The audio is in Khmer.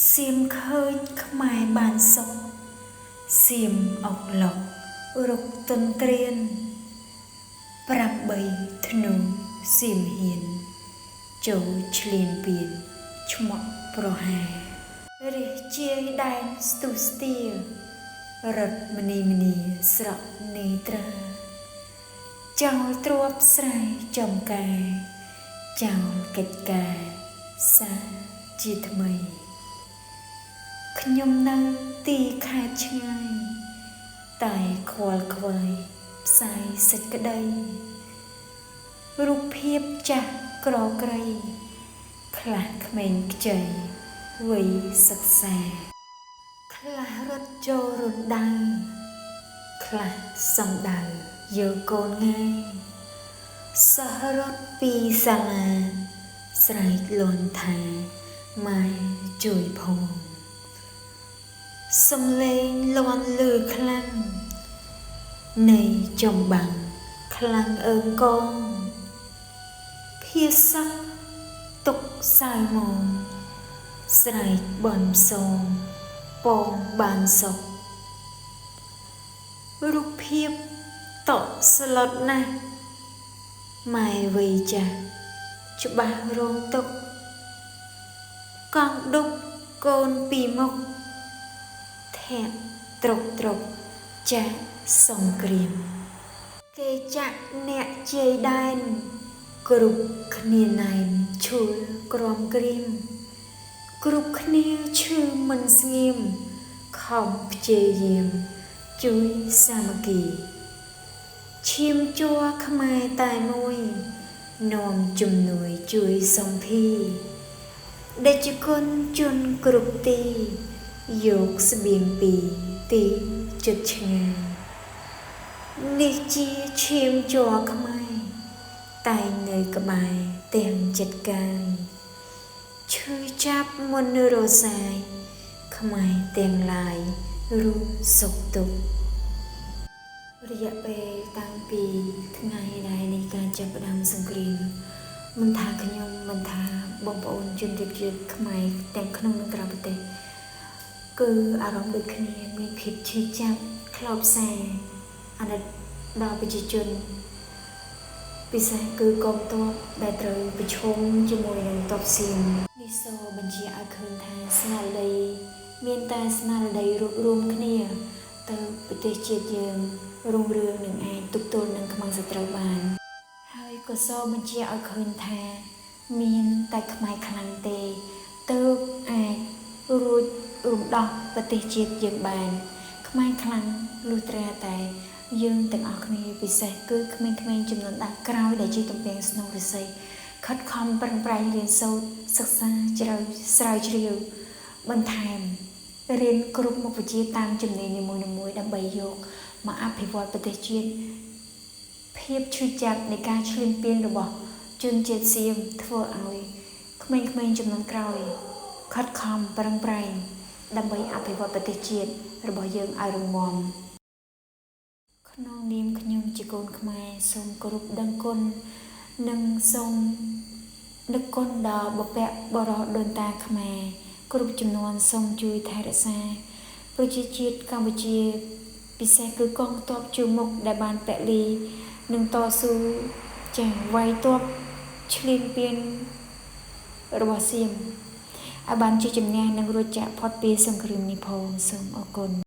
សៀមឃើញខ្មែរបានសុខសៀមអុកឡុករុកទន្ទ្រាន8ធ្នូសៀមហ៊ានចូលឈ្លានពានឈ្មោះប្រហារះជាយដែនស្ទុះស្ទារត់មនីមនីស្រក់នេត្រាចោលទ្របស្រែចំការចោលកិច្ចការសាជាថ្មីខ្ញុំនៅទីខេត្តឆ្ងាយតែខ្វល់ខ្វាយផ្សាយសេចក្តីរូបភាពចាស់ក្រក្រៃខ្លះក្មេងខ្ចីវ័យសិក្សាខ្លះរត់ចូលរុនដៅខ្លះសំដៅយកកូនងាយសិស្សរត់ពីសាលាស្រែកលន់ថាម៉ែជួយផងសំលេងលាន់លឺខ្លាំងនៃចំបាំងខ្លាំងអើងកងភាសាទុកសៅមងស្រែកបនផ្សងពងបានសុខរូបភាពតក់ស្លុតណាស់ម៉ែវ័យចាស់ច្បាស់រងទុក្ខកង់ដុកកូនពីមុខធាក់ត្រុកត្រុកចាស់សង្គ្រាមគេចាក់អ្នកជ័យដែនគ្រប់គ្នាណែនឈួលក្រំក្រៀមគ្រប់គ្នាឈឺមិនស្ងៀមខំព្យាយាមជួយសាមគ្គីឈាមជ័រខ្មែរតែមួយនាំជំនួយជួយសំភីដេជគុណជនគ្រប់ទីយកស្បៀងពីទីចិត្តឆ្ងាយនេះជាឈាមជ័រខ្មែរតែងនៅក្បែរទាំងចិត្តកាយឈឺចាប់មុនរសាយខ្មែរទាំងឡាយរួមសុខទុក្ខរយៈពេលតាំងពីថ្ងៃដែលនេះការចាប់ផ្ដើមសង្គ្រាមមិនថាខ្ញុំមិនថាបងប្អូនជនជាតិខ្មែរទាំងក្នុងនិងក្រៅប្រទេសគឺអារម្មណ៍ដូចគ្នាមានភាពឈឺចាប់ខ្លោចផ្សាអាណិតដល់ប្រជាជនពិសេសគឺកងទ័ពដែលត្រូវប្រឈមជាមួយនឹងទ័ពសៀមនេះសូបញ្ជាឲ្យឃើញថាស្មារតីមានតែស្មារតីរួបរួមគ្នាទៅប្រទេសជាតិយើងរុងរឿងនឹងអាចទប់ទល់នឹងខ្មាំងសត្រូវបានហើយក៏សូបញ្ជាឲ្យឃើញថាមានតែខ្មែរខ្លាំងទេទើបអាចរួចរំដោះប្រទេសជាតិយើងបានខ្មែរខ្លាំងលុះត្រាតែយើងទាំងអស់គ្នាពិសេសគឺក្មេងៗចំនួនដើមក្រោយដែលជាទំពាំងស្នងឫស្សីខិតខំប្រឹងប្រែងរៀនសូត្រសិក្សាជ្រៅស្រាវជ្រាវបន្ថែមរៀនគ្រប់មុខវិជ្ជាតាមជំនាញនីមួយៗដើម្បីយកមកអភិវឌ្ឍប្រទេសជាតិភាពឈឺចាប់នៃការឈ្លានពានរបស់ជនជាតិសៀមធ្វើឲ្យក្មេងៗចំនួនក្រោយខិតខំប្រឹងប្រែងដើម្បីអភិវឌ្ឍប្រទេសជាតិរបស់យើងឲ្យរឹងមាំក្នុងនាមខ្ញុំជាកូនខ្មែរសូមគោរពដឹងគុណនិងសូមនឹកគុណដល់បុព្វបុរសដូនតាខ្មែរគ្រប់ចំនួនសូមជួយថែរក្សាប្រជាជាតិកម្ពុជាពិសេសគឺកងទ័ពជួរមុខដែលបានពលីនិងតស៊ូចាវាយទ័ពឈ្លានពានរបស់សៀមឲ្យបានជាជំនះនិងរួចចាកផុតពីសង្គ្រាមនេះផងសូមអរគុណ។